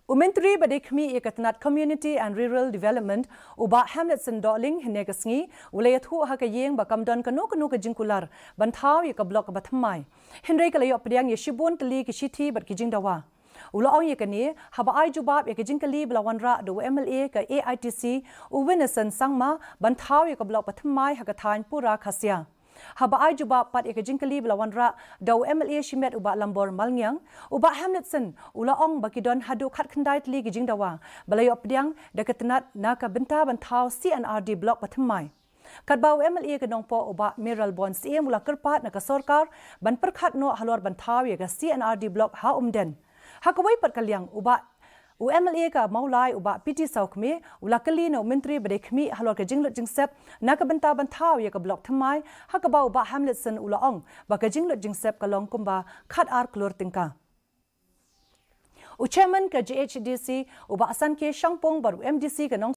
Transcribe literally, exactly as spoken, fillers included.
U Myntri ba dei khmih ïa ka tnat Community and Rural Development, u Bah Hamletson Dohling, hynne ka sngi u la ïathuh ha ka ïing ba kam don kano kano ka jingkular ban thaw ïa ka block ba thymmai. Hynrei ka la ïoh pdiang ïa shibun tylli ki shithi bad ki jingdawa. U la ong ïa kane haba ai jubab ïa ka jingkylli ba la wanrah da u M L A ka A I T C, u Winison Sangma, ban thaw ïa ka block ba thymmai ha ka thaiñ Pura Khasia. Haba ai jubab pat ïa ka jingkylli ba la wanrah da u M L A shimet u Bah Lambor Malngiang, u Bah Hamletson u la ong ba ki don haduh khatkhyndai tylli ki jingdawa ba la ïoh pdiang da ka tnat na ka bynta ban thaw C and R D block ba thymmai. Katba u M L A ka Nongpoh u Bah Mayralborn Syiem u la kyrpad na ka sorkar ban pyrkhat noh halor ban thaw ïa ka C and R D block ha Umden. Ha kawei pat ka liang, u Bah, u M L A ka Mawlai u Bah P T Sawkmie u la kylli na u Myntri ba dei khmih halor ka jinglut jingsep na ka bynta ban thaw ïa ka block thymmai, ha kaba u Bah Hamletson u la ong ba ka jinglut jingsep ka long kumba khatar klur tyngka. U Chairman ka J H A D C u Bah Sanke Shangpung bad u M D C ka Nong